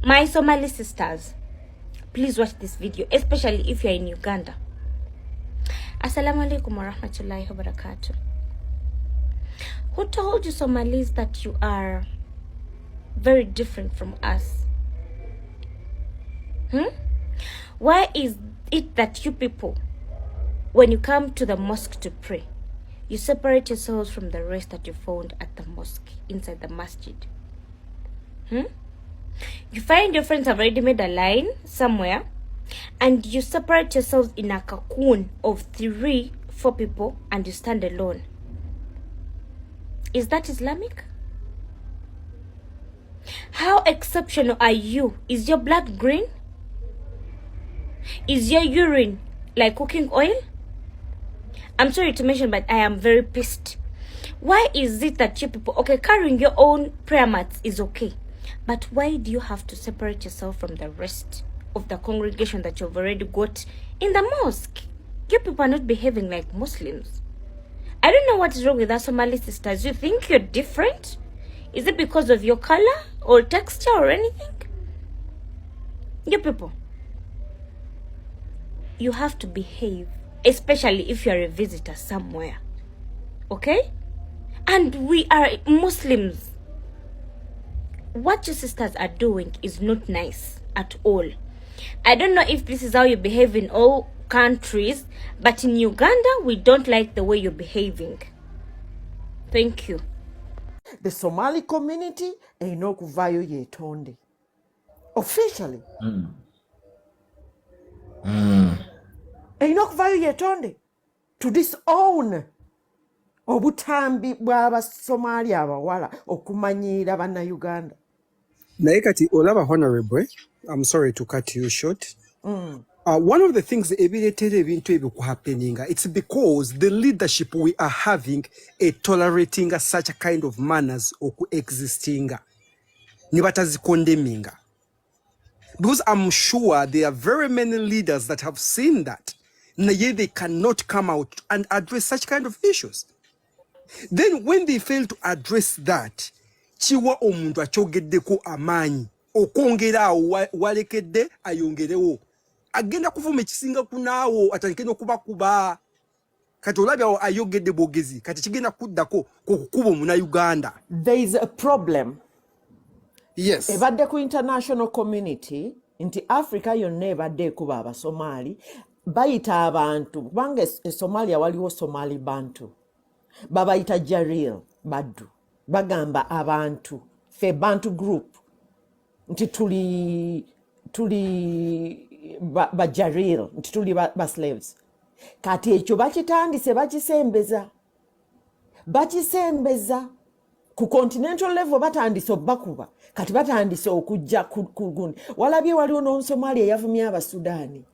My Somali sisters, please watch this video, especially if you're in Uganda. Assalamu alaikum wa rahmatullahi wa barakatuh. Who told you Somalis that you are very different from us? Why is it that you people, when you come to the mosque to pray, you separate yourselves from the rest that you found at the mosque, inside the masjid? You find your friends have already made a line somewhere, and you separate yourselves in a cocoon of three, four people, and you stand alone. Is that Islamic? How exceptional are you? Is your blood green? Is your urine like cooking oil? I'm sorry to mention, but I am very pissed. Why is it that you people, okay, carrying your own prayer mats is okay, but why do you have to separate yourself from the rest of the congregation that you've already got in the mosque? You people are not behaving like Muslims. I don't know what is wrong with us Somali sisters. You think you're different? Is it because of your color or texture or anything? You people, you have to behave, especially if you're a visitor somewhere. Okay? And we are Muslims. What your sisters are doing is not nice at all. I don't know if this is how you behave in all countries, but in Uganda, we don't like the way you're behaving. Thank you. The Somali community erina okuvaayo yeetonde officially. Erina okuvaayo yeetonde to disown obutambi bw'Abasomaali abawala okumanyiira Bannayuganda. Naye kati olaba, Honorable, I'm sorry to cut you short. One of the things ebireetera ebintu ebyo kuhappeninga, it's because the leadership we are having a tolerating such a kind of manners oku existinga ne batazikondeminga, because I'm sure there are very many leaders that have seen that, naye they cannot come out and address such kind of issues. Then when they fail to address that, kiwa omuntu akyogeddeko amaanyi okwongera awo walekedde ayongerewo, agenda kuvuma ekisinga kunaawo, atandike n'okubakuba. Kati olabye awo ayogedde bwogezi, kati kigenda kuddako kukukuba Omunayuganda. There is a problem. Ebadde ku international community nti Africa yonna ebadde ekuba Abasomaali, bayita abantu, kubanga e Somalia waliwo Somali Bantu, babayita Jaril, baddu. Bagamba abantu fe Bantu group nti tuli ba Jaril, nti tuli ba slaves. Kati ekyo bakitandise, bakisembeza ku continental level, batandise obbakuba. Kati batandise okujja ku gundi. Walabye waliwo n'Omusomaali eyavumye Abasudaani.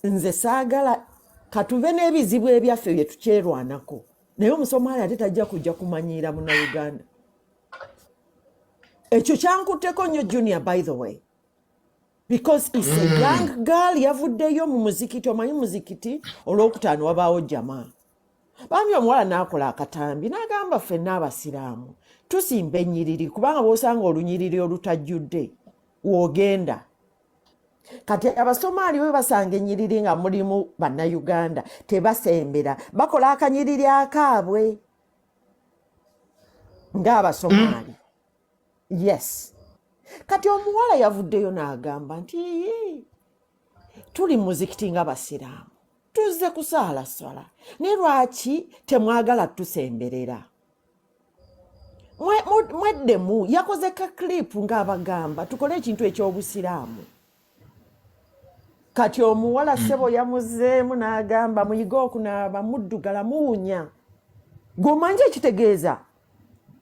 Nze saagala katube n'ebizibu ebyaffe bye tukyerwanako, naye Omusomaali ate tajja kujja kumanyiira Munauganda. Ekyo kyankutteko nnyo, Junior, by the way, because it's a young girl yavuddeyo mu muzikiti. Omanyi muzikiti Olwokutaano wabaawo jama. Bambi omuwala n'akola akatambi n'agamba, "Ffenna Abasiraamu tusimba ennyiriri, kubanga bw'osanga olunyiriri olutajjudde w'ogenda." Kati Abasomaali bwe basanga ennyiriri nga mulimu Bannayuganda, tebasembera, bakola akanyiriri akaabwe ng'Abasomaali. Yes, kati omuwala yavuddeyo n'agamba nti, "Ii, tuli muzikiti nga Basiraamu, tuzze kusaala swala, naye lwaki temwagala tusemberera? Mweddemu." Yakoze ka clip ng'abagamba tukole ekintu eky'Obusiraamu. Kati omuwala ssebo yamuzeemu n'agamba, "Muyige okunaaba, muddugala, muwunya." Gweomanyi ekitegeeza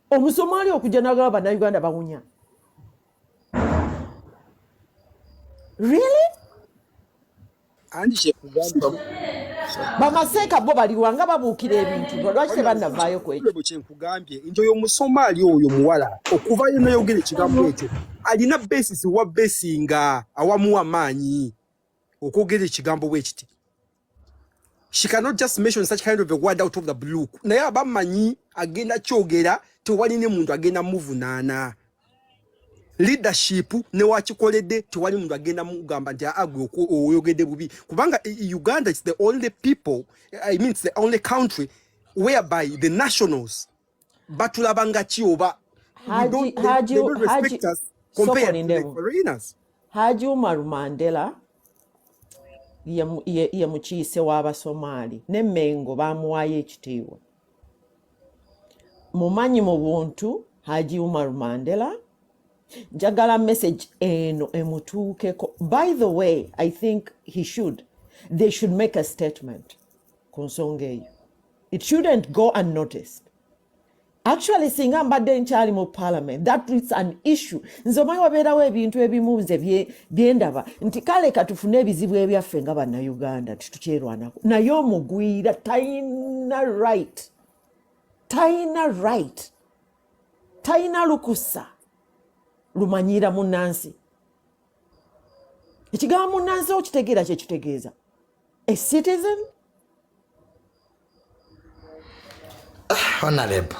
Omusomaali okujja n'agamba Bannayuganda bawunya? Really? Anti kyekugamba. Bamaseeka bo baliwa nga babuukira ebintu? Lwaki tebannavaayo ku ekyo? Bwe kyenkugambye nti oyo Omusomaali oyo muwala okuvayo nayogera ekigambo ekyo, alina basis wa besinga awamuwa amaanyi okwogera ekigambo bwe kiti. She cannot just mention such kind of a word out of the blue, naye aba amanyi agenda kyogera, tewali ne muntu agenda muvunaana. Leadership newakikoledde tewali muntu agenda mugamba nti agwe oyogedde bubi, kubanga Uganda is the only people, I mean, it's the only country whereby the nationals batulaba nga ki oba Haji, Haji, compared to the foreigners. Haji Umar Mandela ye mukiise w'Abasomaali ne Mengo bamuwaayo ekitiibwa. Mumanyi mu buntu Haji Umar Mandela, njagala message eno emutuukeko. By the way, I think he should they should make a statement ku nsonga eyo. It shouldn't go unnoticed. Actually, singa mbadde nkyali mu parliament, that is an issue. Nze omanyi wabeerawo ebintu ebimu nze byendaba nti kale katufune ebizibu ebyaffe nga Bannayuganda titukyerwanako, naye omugwira talina right, talina right, talina lukusa lumanyiira munnansi. Ekigambo munnansi okitegeera kyekitegeeza a citizen. Honorable,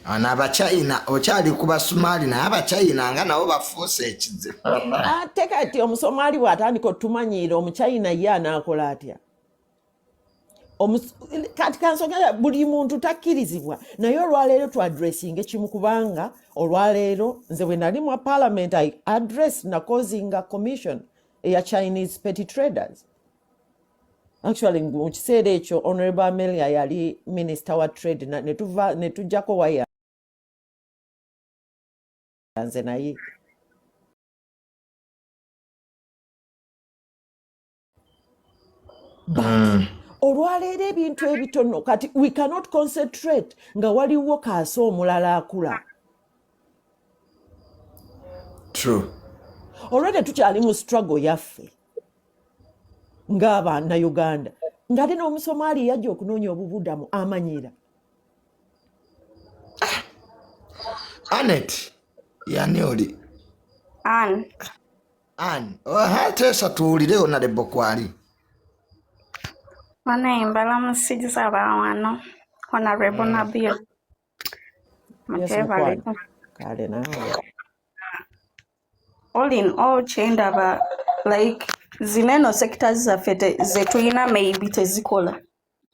ono Abachina okyali ku Basumaali, naye Abachina nga nabo bafuuse ekizibu. Ate kati Omusomaali bw'atandika otumanyiira, Omuchina ye anaakola atya? Kati kansongera buli muntu takkirizibwa, naye olwaleero tuaddressinga ekimu, kubanga olwaleero nze bwe nali mu parliament I address nacausinga commission eya Chinese petty traders. Actually, mu kiseera ekyo Honorable Amelia yali minister wa trade, netuva netujjako waya nze naye. But olwaleero ebintu ebitono kati we cannot concentrate nga waliwo kaasa omulala akula. True. Olwedde tukyali mu struggle yaffe ng'abannayuganda, ng'ate n'Omusomaali yajja okunoonya obubudamu amanyira. Anet, yani oli? Ann. An oha teesa tuwulire honorable kwali. Banaye mbalamusiriza abawano. Honorable Nabil. Yes. Mutebaleko. Mukwano, kale naawe. All in all, kyendaba like zino eno sectors zaffe ze tulina maybe tezikola.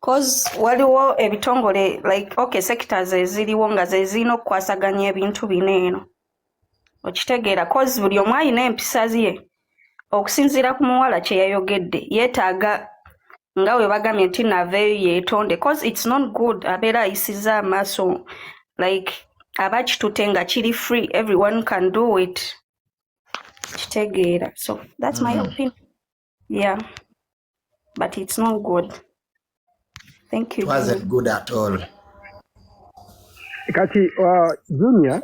'Cause waliwo ebitongole like, okay, sectors eziriwo nga ze zirina okukwasaganya ebintu bino eno. Okitegeera, 'cause buli omu alina empisa ye. Okusinziira ku muwala kye yayogedde, yeetaaga nga bwe bagambye nti naveeyo yeetonde, 'cause it's not good abeera ayisizza amaaso like aba kitute nga kiri free, everyone can do it. Kitegeera. So that's my opinion. Yeah. But it's not good. Thank you. It wasn't good at all. Kati Junior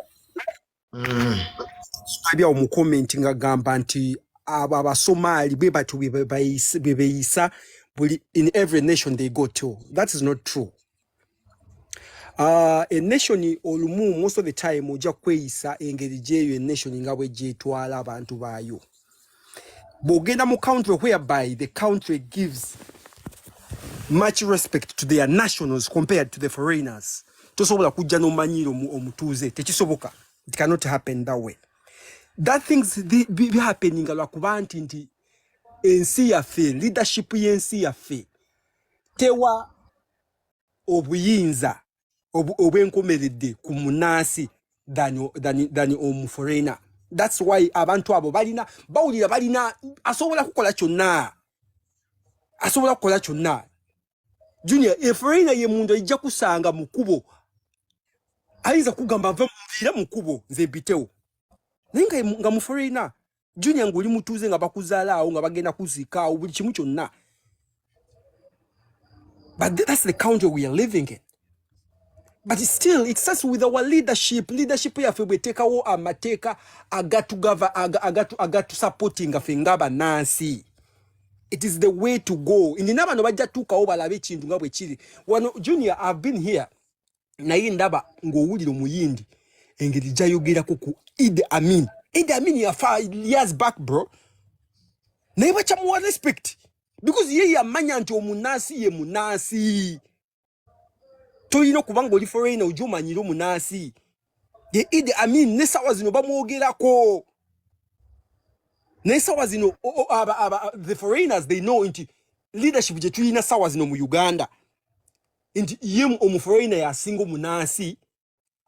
abyawo mu comment ng'agamba nti abo Abasomaali bwe batyo bwe beeyisa buli in every nation they go to. That is not true. A nation olumu, most of the time, ojja kweyisa engeri gyeyo enation nga bwe gyetwala abantu baayo. Bw'ogenda mu country whereby the country gives much respect to their nationals compared to the foreigners, tosobola kujja n'omanyiira omutuuze, tekisoboka. It cannot happen that way. That things be happening lwakuba nti ensi yaffe, leadership y'ensi yaffe tewa obuyinza obwenkomeredde ku munansi than omuforeigner. That's why abantu abo balina bawulira balina asobola kukola kyonna, asobola kukola kyonna. Junior, eforeigner ye muntu ajja kusanga mu kkubo, ayinza kugamba nva munviira mu kkubo nze mpitewo, naye nga muforeigner, Junior, ng'oli mutuuze nga bakuzaala awo, nga bagenda kuziika awo, buli kimu kyonna. But that's the country we are living in. But still it starts with our leadership. Leadership yaffe bweteekawo amateeka agatugava agatusupportinga ffe ng'abannansi, it is the way to go. Nina bano bajja tuukawo balabe ekintu nga bwe kiri wano. Junior, I've been here, naye ndaba ng'owulira Omuyindi engeri gy'ayogerako ku Idi Amin. Idi Amin yafa years back, bro, naye bakyamuwa respect because ye yamanya nti omunansi ye munansi. Tolina okuba nga oli foreigner ojja omanyire omunansi. Ye Idi Amin ne sawa zino bamwogerako. Naye sawa zino aba, the foreigners, they know nti leadership gye tulina sawa zino mu Uganda, nti ye omuforeigner yasinga omunansi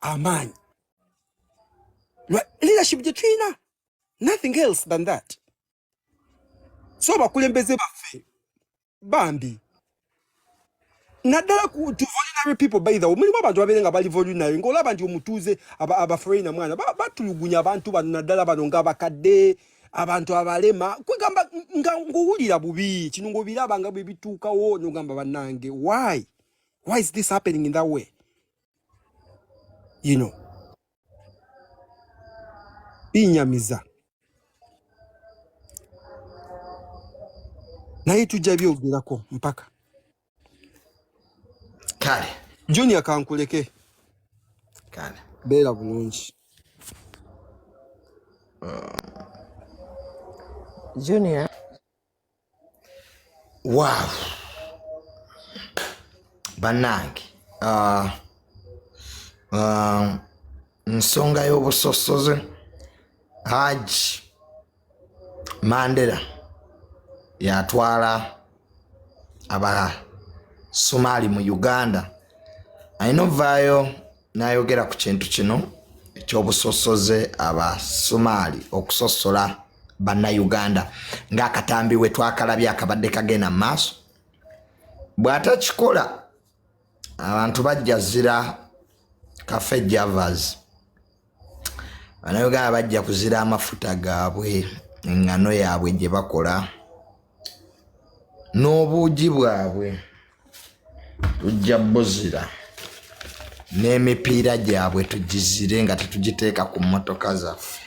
amaanyi. Leadership gye tulina, nothing else than that. So abakulembeze baffe bambi, naddala to vulnerable people. By the way, mulimu abantu babeere nga bali vulnerable, ng'olaba nti omutuuze abaforeigner mwana batulugunya abantu bano, naddala bano ng'abakadde, abantu abalema. Kwegamba nga ng'owulira bubi kino, ng'obiraba nga bwe bituukawo, n'ogamba, "Bannange, why is this happening in that way?" Binyamiza, naye tujja byogerako mpaka. Kale. Junior, kankuleke. Kale. Beera bulungi. Junior. Wow, bannange, nsonga y'obusosoze, Haji Mandela yatwala Abasumaali mu Uganda, alina ovaayo n'ayogera ku kintu kino ekyobusosoze, Abasumaali okusosola Bannayuganda, ng'akatambi we twakalabye akabadde kagenda mu maaso. Bw'atakikola, abantu bajja zira Cafe Javas, Bannayuganda bajja kuzira amafuta gaabwe, eŋŋano yaabwe gye bakola n'obuugi bwabwe, tujja buzira n'emipiira gyabwe tugizire nga tetugiteeka ku mmotoka zaffe.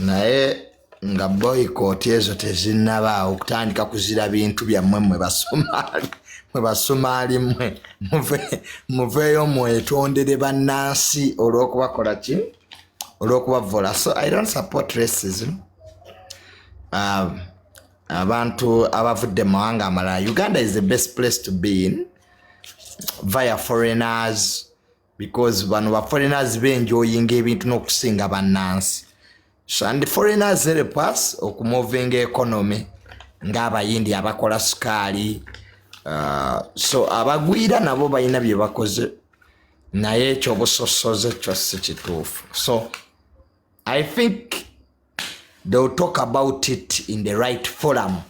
Naye nga boycott ezo tezinnabaawo okutandika kuzira bintu byammwe, mmwe Basomaali, mwe Basomaali, mmwe muveeyo mwetondere bannansi olw'okubakola ki, olw'okubavola. So I don't support racism. Abantu abavudde mu mawanga amalala, Uganda is the best place to be in via foreigners, because bano ba foreigners benjoyinga ebintu n'okusinga bannansi. So, and foreigners help us okumovinga economy, ng'Abayindi abakola sukaali. So abagwira nabo balina bye bakoze, naye ekyobusosoze kyo si kituufu. So I think they'll talk about it in the right forum.